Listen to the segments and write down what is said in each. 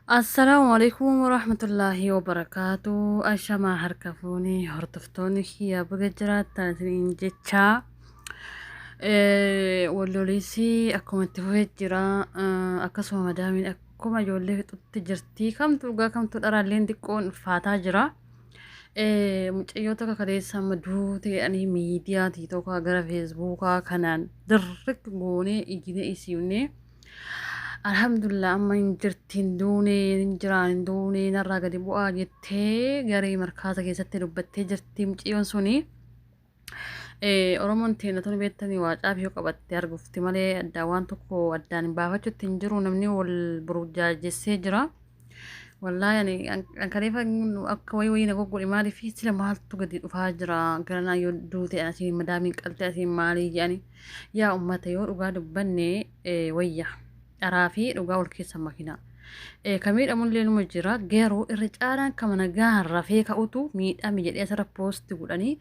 Assalaamu alaikum warahmatullaahi wabarakaatu. Ashamaa harka fuunee hordoftoonni kiyya baga jiraattan isiniin jechaa. Walloliisi akkuma itti fufee jira. Akkasuma madaamiin akkuma ijoollee fixutti jirti. Kamtu dhugaa kamtu dharaalleen xiqqoon ulfaataa jira. Mucayyoo tokko kaleessa amma duute jedhanii miidiyaa tiitookaa gara feesbuukaa kanaan dirriq goonee ijjinee isiifnee. Alhamdulillah amma hin jirti hin duune hin jiraan hin duune narraa gadi bu'aa jettee garee markaasa keessatti dubbattee jirti mucayyoon suni. Oromoon teenya tuni beektanii waa caafii yoo qabatte argufti malee addaan waan tokko addaan hin baafachuutti hin jiru namni wal burjaajessee jira. Wallaahi ani an kaleefa akka wayii wayii na goggodhe maaliif sila maaltu gadi dhufaa jira garanaa yoo duute asiin madaamiin qalte asiin maalii jedhani yaa ummata yoo dhugaa dubbanne wayya dharaa fi dhugaa wal keessa makinaa. Ka miidhamullee numa jira garuu irra caalaan kama nagaan rafee ka'utu miidhame jedhee asirra poosti godhanii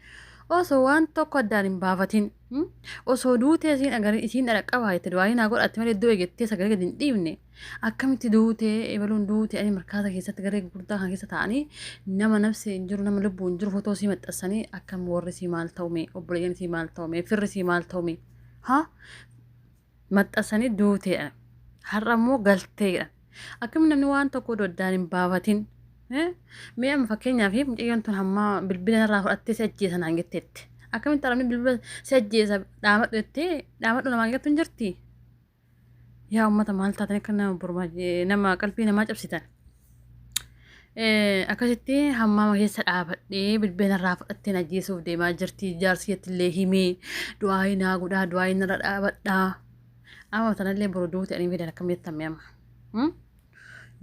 osoo waan tokko addaan hin baafatin osoo duutee isiin agarin isiin dhadhaqqabaa jette du'aayii naa godhatte malee du'e jettee sagalee gadi hin dhiifne akkamitti duute ebaluun duute ani markaata keessatti garee gurguddaa kana keessa taa'anii nama nafsi hin jiru nama lubbuu hin jiru fotoo sii maxxansanii akkam warri sii maal ta'ume obboleeyyan sii maal ta'ume firri sii maal ta'ume ha maxxansanii duuteedha har'a immoo galteedha akkami namni waan tokko doddaan hin baafatin mee amma fakkeenyaaf mucayyoon tun hamma bilbila narraa fudhattee si ajjeesa naan jetteetti akkamitti arabni bilbila si ajjeesa dhaamadhu jettee dhaamadhu namaan jettu hin jirti. Yaa ummata maal taatan akka nama bormaa nama qalbii namaa cabsitan. Akkasitti hammaama keessa dhaabadhee bilbila irraa fudhattee ajjeesuuf deemaa jirti. Jaarsi illee himee du'aayii naa godhaa du'aayii narra dhaabadhaa. Amma tanallee boru duute ani fidan akkam jettan mee amma.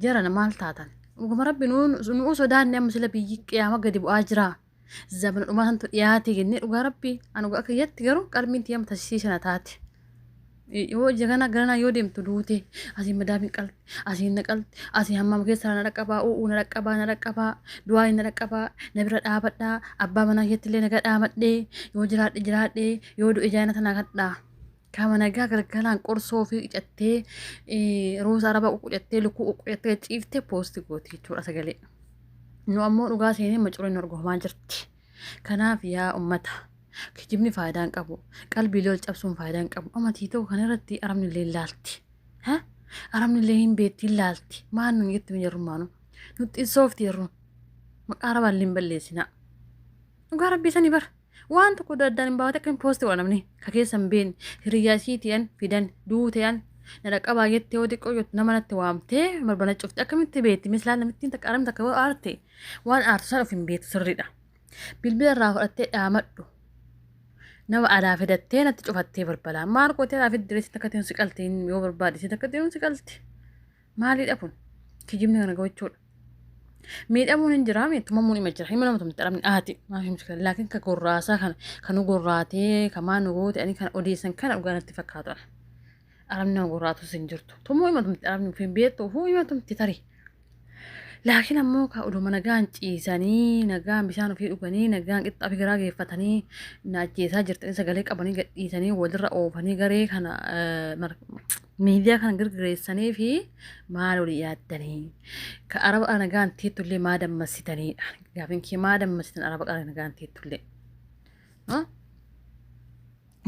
Jarana maal taatan? Dhuguma rabbi nuu sodaanne amma sila biyyi qiyaama gadi bu'aa jira. Zamana dhumaa santu dhiyaate jennee dhugaa rabbi anu akka kiyyatti garuu qalbiin tiyya tasisiisa na taate. Yoo ija kana garanaa yoo deemtu duute asiin madaamiin qalti asiin na qalti asiin hammaama keessaa na dhaqqabaa u'uu na dhaqqabaa na dhaqqabaa du'aa na dhaqqabaa na bira dhaabadhaa abbaa manaa kiyyatti illee nagaa dhaamadhee yoo jiraadhe jiraadhee yoo du'e jaayina tanaa kadhaa. Kama nagaa galgalaan qorsoo fi qicattee ruuza arabaa quqqucattee lukkuu quqqucattee ciiftee poosti gooti jechuudha sagalee. Nu ammoo dhugaa seenee macureen horgofamaa jirti. Kanaaf yaa ummata kijibni faayidaa hin qabu. Qalbiilee wal cabsuun faayidaa hin qabu. Amma tiitoo kana irratti arabni illee hin laalti. Ha? Arabni illee hin beekti hin laalti. Maal nuun jetti jarrummaanu. Nutti hin soofti yeroo. Maqaa arabaa illee hin balleessinaa. Dhugaa rabbii sanii bara. Waan tokko addaan hin baafate akkamiin poosti godha namni ka keessa hin beekne hiriyyaa isii ti'an fidan duute'an na dhaqqabaa jettee yoo xiqqoo jettu nama natti waamtee balbala cufte akkamitti beekti mislaa namittiin takka aramti takka yoo aarte waan aartu san of hin beektu sirriidha. Bilbila irraa fudhattee dhaamadhu nama alaa fidattee natti cufattee balbalaa maal gootee alaa fiddee si takka ta'uun si qalte yoo barbaade si takka ta'uun si qalte. Maaliidha kun? Kijibni kana gochuudha. Miidhamuun hin jiraa tumamuun ima jira. Hima nama tumti arabni aati. Maaf himsi kana laakiin ka gorraasaa kana kan nu gorraatee ka maa nu goote ani kan odeessan kana dhugaa natti fakkaatu. Arabni nama gorraatus hin jirtu. Tumuu ima tumti arabni ofiin beektu ofuu ima tumti tarii. Laakiin ammoo ka oduma nagaan ciisanii nagaan bishaan ofii dhuganii nagaan qixxaa ofii garaa geeffatanii na ajjeesaa jirtanii sagalee qabanii gadhiisanii walirra oofanii garee kana miidiyaa kana girgireessanii fi maal olii yaaddanii ka araba qara nagaan teettullee maa dammassitaniidha gaafiin kee maa dammassitan araba qara nagaan teettullee.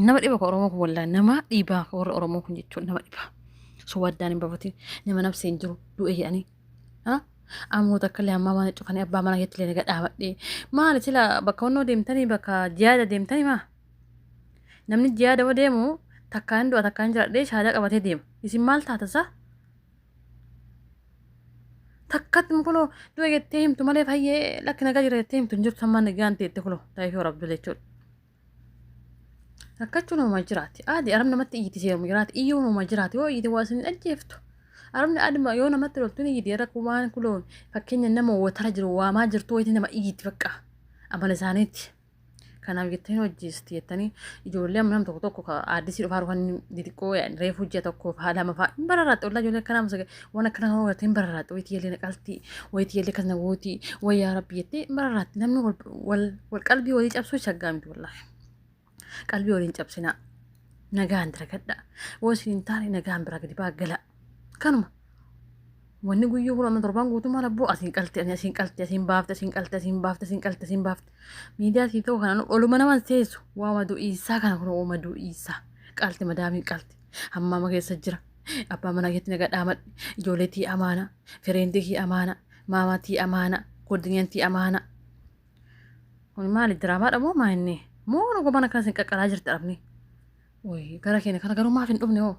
Nama dhiba ka Oromoo kun wallaahi nama dhiibaa ka warra Oromoo kun jechuun nama dhiba. So waddaan hin bafatin nama nafsee hin jiru du'e jedhanii. Ammoo takka illee ammaa mana cufanii abbaa mana keetti illee naga dhaabadhee. Maali sila bakka onnoo deemtanii bakka jiyaada deemtanii maa? Namni jiyaada yoo deemu takkaa hin du'a takkaa hin jiraadhee shaadaa qabatee deema. Isin maal taata isaa? Takkatti kuloo du'a jettee himtu malee fayyee lakki nagaa jira jettee himtu hin jirtu hamma nagaan teette kuloo taa'ee fi warabdu jechuudha. Rakkachuun uuma jiraati. Aadi arabni namatti iyyiti seeruma jiraati. Iyyuun uuma jiraati. Yoo iyyite waa isin hin ajjeeftu. Arabni aduma yoo namatti loltu ni iyyiti. Irra waan kuloo fakkeenya nama watara jiru waamaa jirtu wayitii nama iyyiti bakka amala isaaniiti. Kanaaf jettanii hojjeesti jettanii ijoollee amma nam tokko tokko ka aaddisii dhufaa dhufan xixiqqoo reefuu ji'a tokko faa lama faa hin bararraatti ollaa ijoollee akkanaa masa waan akkana kan agartee hin bararraatti wayitii illee naqalti wayitii illee kas na gooti wayyaa rabbi jettee hin bararraatti namni wal wal qalbii walii cabsuu shaggaa miti wallaahi. Qalbii walii hin cabsinaa. Nagaan dalagadha. Yoo isin hin taane nagaan biraa gadi baa gala. Kanuma. Wanni guyyuu kun amma torbaan guutuu maal abboo asiin qalte ani asiin qalte asiin baafte asiin qalte asiin baafte asiin qalte asiin baafte. Miidiyaa sii ta'u kana oluma naman seesu waama du'iisaa kana kun ooma du'iisaa qalte madaamiin qalte hammaama keessa jira. Abbaa manaa keetti naga dhaamadhe ijoollee tii amaana fireentii kii amaana maamaa tii amaana godinyan tii amaana. Kun maali diraamaadha moo maa inni moo dhugumaan akkas hin qaqqalaa jirti arabni. Woy gara keenya kana garuu maaf hin dhufne hoo?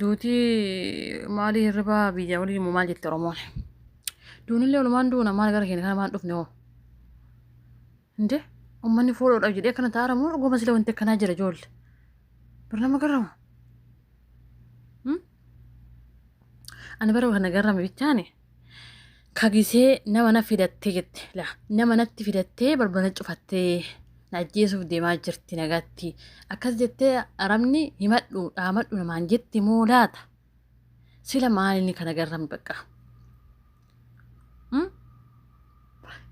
Duutii maalii hirribaa biyya olii immoo maal jette Oromoon? Duunillee olumaan duuna maal gara keenya kana maal dhufne hoo? Inde uummanni fooloodhaaf jedhee akkana ta'aara moo dhuguma sila wanti akkanaa jira ijoolle? Bir nama garrama. Ani bara kana garrame bichaani kagisee nama na fidattee jette la nama natti fidattee balbala cufattee na ajjeesuuf deemaa jirti nagatti akkas jettee arabni himadhu dhaamadhu namaan jetti moo laata sila maalinni kana garrame bakka.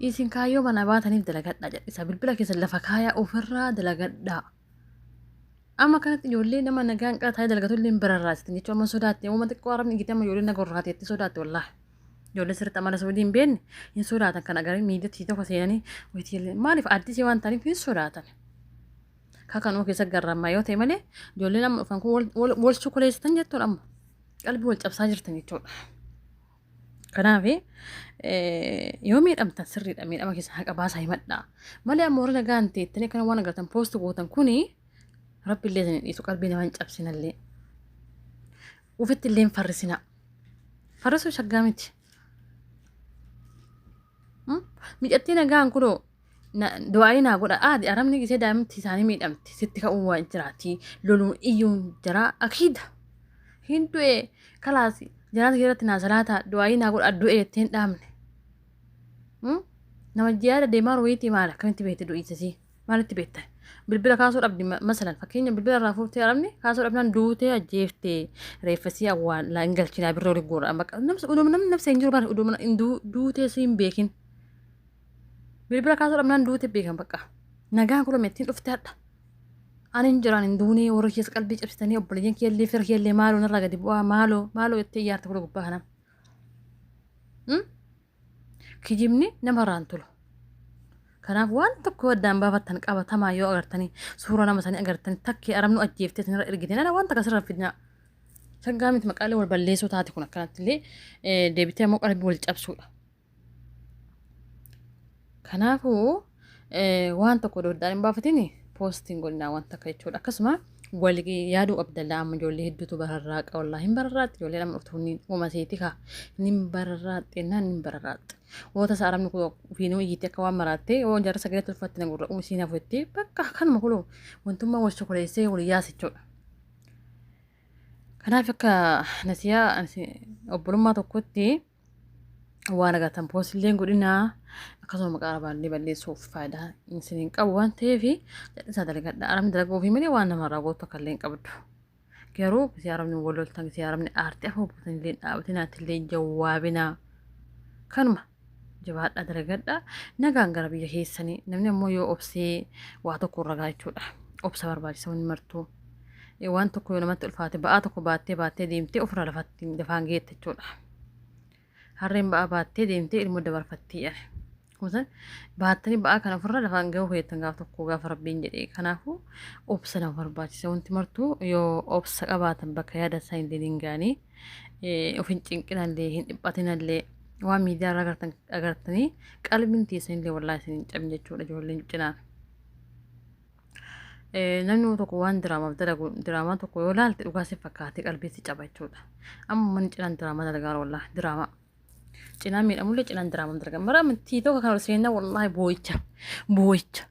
Isin kaayyoo manaa baataniif dalagadhaa jedha bilbila keessan lafa kaayaa ofirraa dalagadhaa. Amma kanatti ijoollee nama nagaan qara taa'ee dalagatu illee hin bararraasitan jechuudha. Amma sodaatte uuma xiqqoo arabni gite amma ijoollee na gorraate itti sodaatte wallaahi. Ijoollee sirriitti amala saudii hin beekne hin sodaatan kan agaranii miidiyatti tokko seenanii wayitii maaliif addisii waan ta'aniif hin sodaatan. Kakanuu keessa garrammaa yoo ta'e malee ijoolleen amma dhufan kun wal shukuleessitan jechuudha amma qalbii wal cabsaa jirtan jechuudha. Kanaaf yoo miidhamtan sirriidha miidhama keessa haqa baasaa himadhaa. Malee amma warri nagaan teettanii akkana waan agartan poosti gootan kuni rabbi illee isin dhiisu qalbii nama hin cabsinallee. Ufitti illee hin farrisinaa. Farrisuu shaggaa miti. Micattii nagaan kunoo du'aayii naa godha. Aadi arabni gisee daa'imti isaanii miidhamte sitti ka'uu waan jiraati. Loluun iyyuun jaraa akiida. Hin du'e kalaas janaasa keessatti naa salaataa du'aayii naa godha du'e jettee hin dhaamne. Nama jiyaada deemaa wayiitii maal akkamitti beekte du'iisasii? Maalitti beekta? Bilbila kaasuu dhabdi masalan fakkeenya bilbila irraa fuutee arabni kaasuu dhabnaan duutee ajjeeftee reeffasii awwaala hin galchinaa birra olii guura. Uduma namni nafsa hin jiru bara uduma duutee si hin beekin. Bilbila kaasuu dhabnaan duutee beekan bakka. Nagaan kun ittiin dhufte hadha. Ani hin jiraan hin duunee warra keessa qalbii cabsitanii obboleeyyan kiyyallee fira kiyyallee maaloo narraa gadi bu'aa maaloo maaloo jettee iyaarte kudha gubbaa kana. Kijibni namarraan tolu. Kanaaf waan tokko addaan baafattan qabatamaa yoo agartanii suura nama sanii agartanii takkee arabnu ajjeeftee isinirra ergite nana waan takka sirra fidnaa. Shaggaa miti maqaalee wal balleessuu taate kun akkanatti illee deebitee ammoo qalbii wal cabsuudha. Kanaafuu waan tokko addaan hin baafatin poostiin godhinaa waan takka jechuudha. Akkasuma wal yaaduu qabdallaa amma ijoollee hedduutu bararraaqa wallaahi hin bararraaqxe ijoollee nama dhuftu uuma seeti kaa hin bararraaqxe naan hin bararraaqxe. Woota isaa arabni kun ofiinuu iyyite akka waan maraattee yoo jarra sagalee tolfatte na gurra uumisiin hafu jettee bakka kanuma kuloo wantummaa wal shokoleessee wal yaasa jechuudha. Kanaaf akka nasiyaa obbolummaa tokkotti waan agartan poosillee godhinaa akkasuma maqaa arabaallee balleessuuf faayidaa isin hin qabu waan ta'eef jal'isaa dalagadha. Arabni dalaguu ofii malee waan namarraa gootu akka illee hin qabdu. Garuu gisee arabni wal loltan gisee arabni aartii afoo buutan illee dhaabatinaa illee jawwaabinaa. Kanuma jabaadhaa dalagadha. Nagaan gara biyya keessanii namni ammoo yoo obsee waa tokko irra gaha jechuudha. Obsa barbaachisa wanni martuu. Waan tokko yoo namatti ulfaate ba'aa tokko baattee baattee deemtee ofirraa lafatti lafaan geette jechuudha. Harreen ba'aa baattee deemtee ilmoo dabarfattii jedhe. Kunuunsan baattanii ba'aa kana ofirra lafaan gahuu feetan gaaf tokko gaafa rabbiin jedhee. Kanaafuu obsa nama barbaachisa. Wanti martuu yoo obsa qabaatan bakka yaada isaa hin hin gaanii of hin cinqinallee hin dhiphatinallee waan miidiyaa irraa agartanii qalbiin teessanillee illee wallaahi isin hin cabin jechuudha ijoolleen cinaan. Namni tokko waan diraamaaf dalagu diraamaa tokko yoo laalte dhugaa si fakkaatee qalbii si caba jechuudha. Amma manni cinaan diraamaa dalagaa wallaahi diraamaa. Cinaan miidhamullee cinaan diraamaa dalagaa. Mara amantii tokko kan ol seenaa wallaahi boo'icha boo'icha.